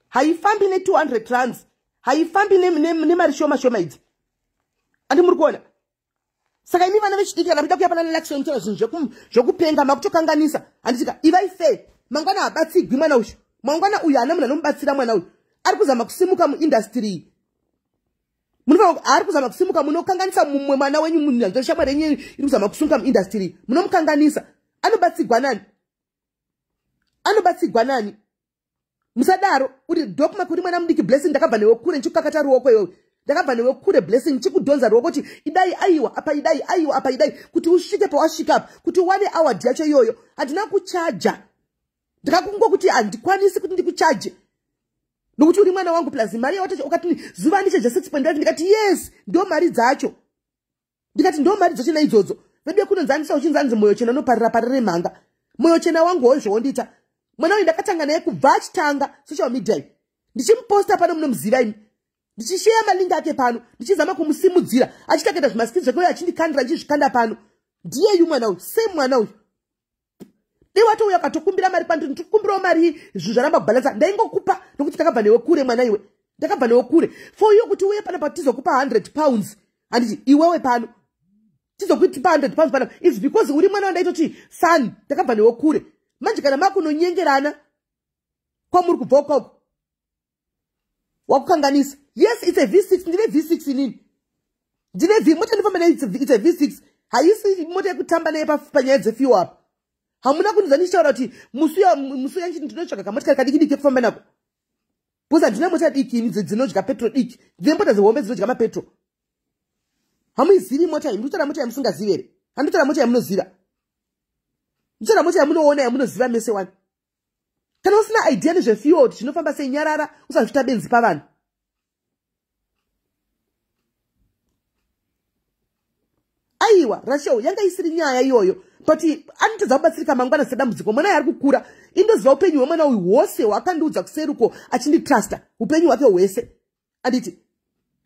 S1: Haifambi ne 200 rands. Haifambi nemari shoma shoma idzi. Andi muri kuona? Saka imi vana vechidiki kana muchida kuya pana Luckson mutaura zvinhu zvokupenga makutokanganisa. Handitika ivai fair. Mangwana habatsigwi mwana uyu. Mangwana uyu haana munhu anomubatsira mwana uyu. Ari kuzama kusimuka muindustry. Munofanira ari kuzama kusimuka, munokanganisa mumwe mwana wenyu munhu shamwari yenyu iri kuzama kusimuka muindustry. Munomukanganisa. Anobatsigwa nani? Anobatsigwa nani? Musadaro uri Docmark uri mwana mudiki Blessing, ndakabva newe kure ndichikukakata ruoko iwewe. Ndakabva newe kure Blessing ndichikudhonza ruoko kuti idai aiwa apa idai aiwa apa idai kuti usvike pawasvika apa kuti uwane award yacho iyoyo. Handina kuchaja. Ndakakungokuti handikwanisi kuti ndikuchaje. Nokuti uri mwana wangu plus mari yawacho ukati zuva ndichaja 6.5 ndikati yes ndo mari dzacho. Ndikati ndo mari dzacho naidzodzo. Vedu kunonzanisa uchinzanzi moyo chena unoparira parire mhanga. Moyo chena wangu wozvo wondiita. Mwana uyu ndakatanga naye kubva achitanga social media. Ndichimuposta pano munomuziva imi. Ndichishare malingi ake pano, ndichizama kumusimudzira, achitaketa zvimaskills zvake uye achindikandira ndichizvikanda pano. Ndiyeyu mwana uyu, same mwana uyu. Dai watouya ukatokumbira mari pandiri, ndikukumbirawo mari zvinhu zvaramba kubhalansa. Ndaingokupa nokuti ndakabva newe kure mwana iwe. Ndakabva newe kure. For you kuti uye panapa tizokupa 100 pounds. Handiti iwewe pano. Tizokupa 100 pounds pano. It's because uri mwana wandaitoti son, ndakabva newe kure. Manje kana makunonyengerana kwamuri kubva ukoko wakukanganisa. Yes, it's a V6. Ndine V6 inini. Ndine V mota ndifamba nayo, it's a V6. Haisi mota yekutamba nayo panyaya dzefuel apa. Hamuna kundiza ndichitaura kuti musi uya ndinotsvaga kamotikari kadiki diki kekufamba nako. Because handina mota diki ini dzinodya petrol diki. Ndine mota dzihombe dzinodya mapetro. Hamuizivi mota iyi. Ndikutaura mota yamusingazivi here? Handikutaura mota yamunoziva. Ndikutaura mota yamunoona yamunoziva mese wani. Kana usina idea nezvefuel kuti zvinofamba sei, nyarara usazviita benzi pavanhu. Aiwa. Aiwa, Rachel, yanga isiri nyaya iyoyo, but anotadza kubatsirika mangwana sedambudziko. Mwana ari kukura, indoziva upenyu hwemwana uyu hwose hwakandiudza kuseruko achinditrusta upenyu hwake hwese. Anditi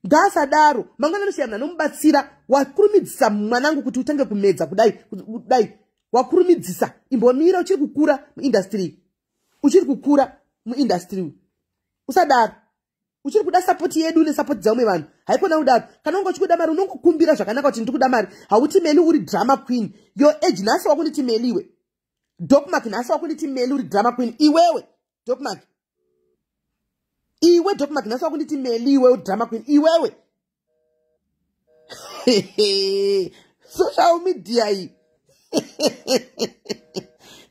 S1: ngaasadaro, mangwana anoshiya munhu anomubatsira. Wakurumidzisa mwanangu kuti utange kumedza kudai kudai, wakurumidzisa. Imbomira, uchiri kukura muindustry, uchiri kukura muindustry, usadaro. Uchiri kuda support yedu nesupport dzaumwe vanhu, haikona kudaro. Kana unge uchikuda mari, unongokumbira zvakanaka kuti ndiri kuda mari. Hauti Meli uri drama queen. Your age, nhasi wakunditi Meli iwe Docmark, nhasi wakunditi Meli uri drama queen iwewe Docmark, iwe Docmark, nhasi wakunditi Meli iwe uri drama queen iwewe. Social media iyi,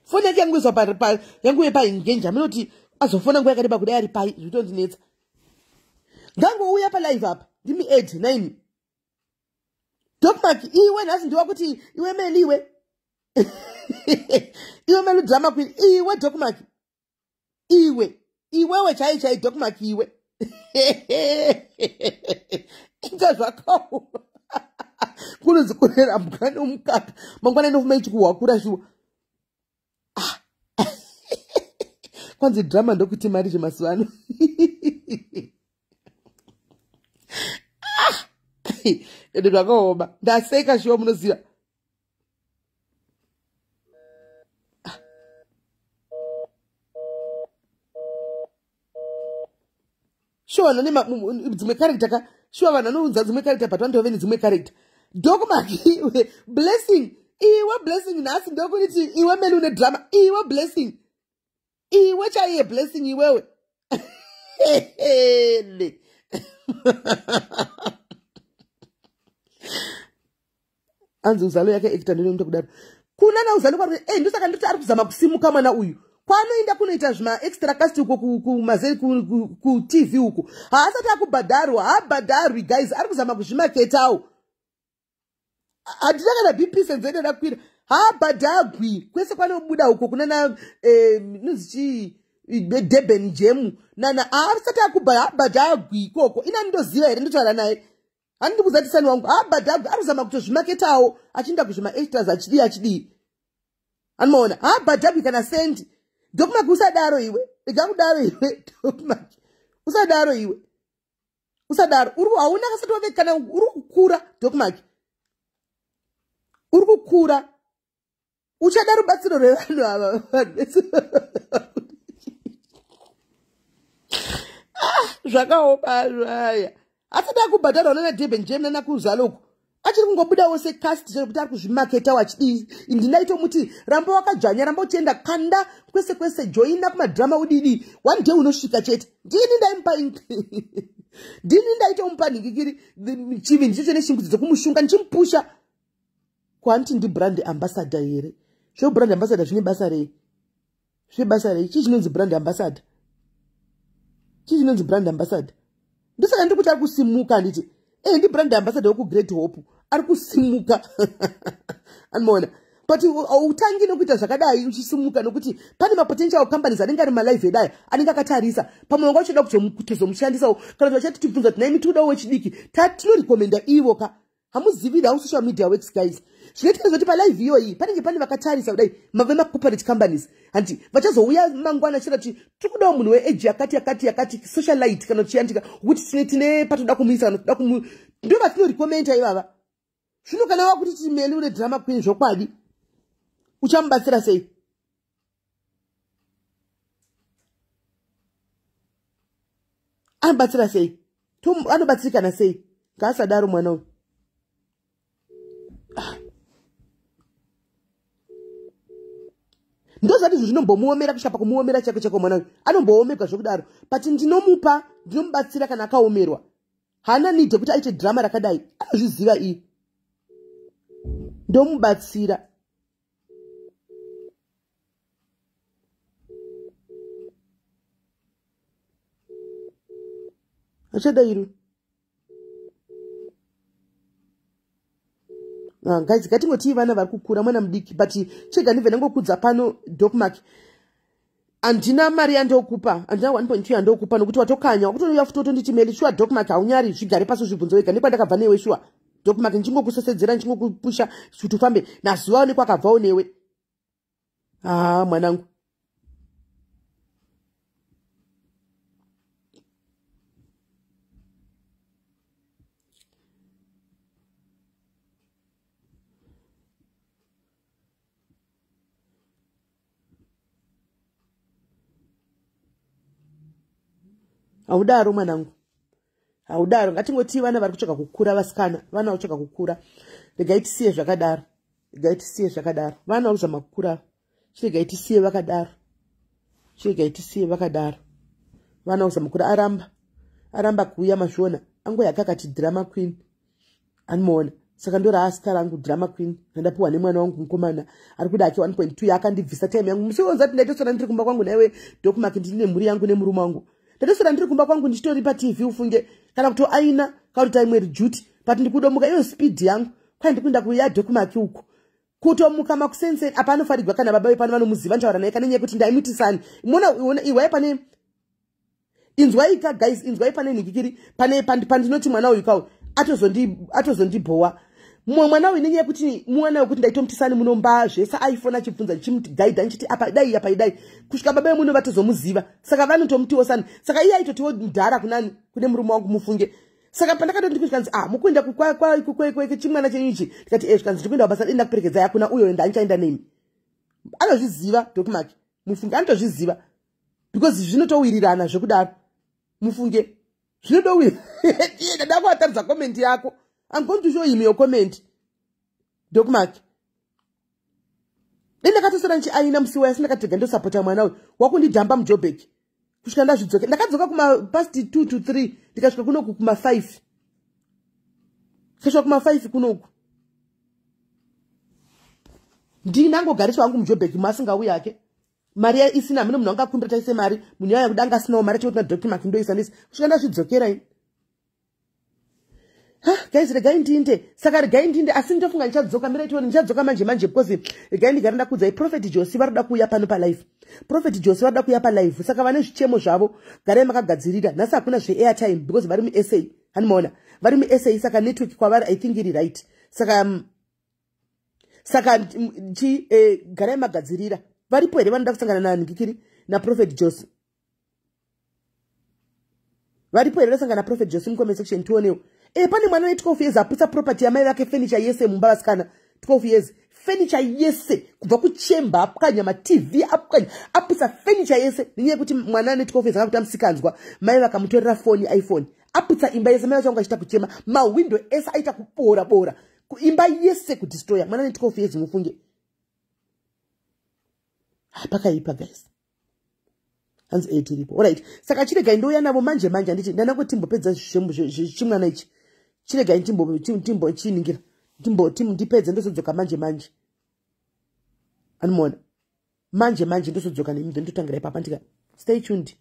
S1: foni yake yanguiswa yanguye paengage, aminoti azofona nguva yakareba kudai ari pai, zvitondinetsa. Ngangouya palive apa, ndimi ed naini Docmark iwe, nhasi ndiwa kuti iwe Meli, iwe, iwe Meli drama queen iwe Docmark iwe, iwewe chai chai Docmark iwe, ita zvakaoma. Kunonzi kurera mbwa nomukaka, mangwana inofuma ichikuhwakura shuwa. Ah. Kwanzi drama ndokuti mari zvemazuva ano. Ah. Ende zvakaoma, ndaseka shuwa, munoziva. Ah. Shuwa vanhu vane dzimwe character ka, shuwa vanhu vanounza dzimwe character, but vanotove nedzimwe character. Docmark iwe, Blessing iwe, Blessing, nhasi ndokuniti iwe Meli une drama iwe Blessing iwe chaiye Blessing iwewe. Le anzi uzalo yake actor ndinomuta kudaro kuna nauzalo kwari e, ndosaka ndoti ari kuzama kusimuka mwana uyu. Kwaanoenda kunoita zvimaextra cast uko kumazeri kuTV uko, haasati akubhadharwa, haabhadharwi guys, ari kuzama kuzvimaketawo. Handina kana BP senzene rakwira. Haabhadhagwi kwese kwanobuda uko kunana inonzi chii, Durban Jam nana, haasati akubha, haabhadhagwi ikoko. Ina ndinoziva here, ndotaura naye, handidi kuzatisani wangu, haabhadhagwi, ari kuzama kutozvimaketawo achienda kuzvimaextras achidii achidii, anomaona haabhadhagwi kana sendi. Docmark usadaro iwe, rega kudaro iwe Docmark, usadaro iwe, usadaro. Uri hauna kasati wave kana uri kukura Docmark, uri kukura, uchada rubatsiro rwevanhu ava, vanhu vese. Ah, zvakaoma zvaya, asati akubhadharwa nana Durban Jam nana kuzalo uku, achiri kungobudawo secast chero kuti ari kuzvimaketawo achidii. Ndinaitomuti ramba wakadzvanya, ramba uchienda kanda kwese kwese, joina kumadrama udidi, one day unosvika chete. Ndini ndaimupa, ndini ndaitomupa nhingikiri chivi ndicho neshingudzo dzekumushunga ndichimupusha. Kwanti ndibrand ambassador here? Zvebrand ambassador zvine basa rei? Zvine basa rei? Chii chinonzi brand ambassador? Chii chinonzi brand ambassador? Ndosaka ndiri kuti ari kusimuka, handiti? E, ndibrand ambassador wekuGreat Hope, ari kusimuka, anomaona. But utangi nokuita zvakadai uchisimuka, nokuti pane mapotential companies anenge ari malive edaya anenge akatarisa. Pamwe wanga uchida kutozomushandisawo, kana kuti vachati tibvunza kuti naimi tikudawo wechidiki, tinorekomenda ivo ka. Hamuzivi how social media works guys. Zvinoitika zvoti palive iyoyi panenge pane vakatarisa kudai, vemacorporate companies, handi vachazouya mangwana chira kuti tiri kudawo munhu weage yakati yakati yakati, socialite kana chiandika kuti tine patoda kumuisa kana toda kumu, ndo vatinorekomenda ivava. Zvino kana wakuti timeli une drama queen, zvokwadi uchamubatsira sei? Anobatsira sei? Anobatsirikana sei? Ngaasadaro mwana uyu. Ah. Ndozvati zvo zvinombomuomera kusvika pakumuomera chako chako. Mwana uyu anomboomerwa zvokudaro, but ndinomupa, ndinomubatsira kana akaomerwa. Haana need yekuti aite drama rakadai, anozviziva iyi, ndomubatsira. Achadairu. Ah, guys, ngatingotii vana vari kukura, mwana mudiki, but chega ndibve ndangokudza pano Docmark, handina mari yandokupa, handina 1.2 yandokupa, nokuti watokanya wakutouya futi wotonditi Meli. Shuwa Docmark, haunyari? Zvigare pasi, zvibvunzo wega nekwandakabva newe, shuwa. Doc Mark, ndichingokusesedzera, ndichingokupusha kuti ufambe nazuva nekwakabvawo newe. Haa, mwanangu, haudaro mwanangu, haudaro. Ngatingoti vana vari kutsvaga kukura, vasikana, vana vari kutsvaga kukura. Regai tisiye zvakadaro, regai tisiye zvakadaro. Vana vari kuzama kukura, chiregai tisiye vakadaro, chiregai tisiye vakadaro. Vana vari kuzama kukura. Aramba, aramba kuuya, mazviona, angoyaka akati drama queen, anomuona. Saka ndoraasita rangu, drama queen, randapiwa nemwana wangu mukomana ari kuda ake 1.2 yaakandibvisa time yangu musi wonzati. Ndaitosora ndiri kumba kwangu naiwe Doc Mark, ndine nemhuri yangu nemurume wangu. Ndatosora ndiri kumba kwangu ndichitori paTV, ufunge, kana kutoaina, kana kuti taimwe duty, but ndikudomuka iyo speed yangu kwai ndikuenda kuya Doc Mark uko, kutomuka makusenseni apa. Anofarigwa kana baba vepano vanomuziva, ntaura naye kana nyaya yekuti ndaimutisani. Mona iwai pane, inzwai ka guys, inzwai pane nhikikiri pane pandinoti mwana uyu kau atozondibhowa. Mumwe mwana uyu, nenyaya yekuti mwana wekuti ndaitomutisani munomba zvese, aifona achibvunza, ndichimugaidha, ndichiti apa dai, apa idai, kusvika baba vemuno vatozomuziva. Saka vanotomutiwo sani. Saka iye aitotiwo mudhara kunani, kune murume wangu, mufunge. Saka pandakatoti ndikuzvikanzi, ah, mukuenda chimwana chenyu ichi? Ndikati, e, zvikanzi, ndikuenda kubasa, denda kuperekedzai. Hakuna uyo ndandichaenda nemi. Anozviziva Doc Mark, mufunge, anotozviziva because zvinotowirirana zvekudaro, mufunge, zvinotowira. Ndada kuataridza comment yako. I'm going to show him your comment, Doc Mark. Dai ndakatosora ndichiaina musi waya, sindakatega ndosapota mwana uyu wakundidhamba muJobek kusvika ndazvidzoke. Ndakadzoka kuma past 2 to 3, ndikasvika kunoku kuma 5, ndikasvika kuma 5 kunoku. Ndinangogariswa hangu muJobek, masingauyi hake, mari isina mune munhu angakumbira taise mari, munhu yaya kuda anga asinawo mari achikuti naDoc Mark ndoisa ndisi kusvika ndazvidzokera ini. Guys, regai ndinde. Saka regai ndinde, asi ndofunga ndichadzoka. Mirai tione, ndichadzoka manje manje, because regai ndigare ndakuudzai, Prophet Josi vari kuda kuuya pano palive. Prophet Josi vari kuda kuuya palive, saka vane zvichemo zvavo, garai makagadzirira. Nhasi hakuna zveairtime because vari muSA, hanimaona, vari muSA, saka network kwavari I think iri right. Saka chi garai magadzirira. Varipo here vanoda kusangana nangikiri naProphet Josi? Varipo here vasangana naProphet Josi mucomment section tionewo? Pane mwana we12 years aputsa property yamai vake, furniture yese mumba, vasikana. 12 years, furniture yese kubva kuchemba apwanya, maTV apwanya, aputsa furniture yese nenyaya yekuti mwana ane 12 years akakuta musikanzwa, mai vakamutorera foni, iPhone. Aputsa imba yese, mai vacho vanga achiita kuchema, mahwindo ese aita kubora bora, imba yese kudestroya. Mwana ane 12 years, mufunge. Pakaipa guys. Hanzi 8 iripo. Alright, saka chiregai ndouya navo manje manje. Handiti ndanangoti timbopedza chimwana ichi? Chiregai timbochiningira, ndipedze, ndozodzoka manje manje. Anomuona manje manje, ndozodzoka nemi, ndototangira ipapa. Ndika stay tuned.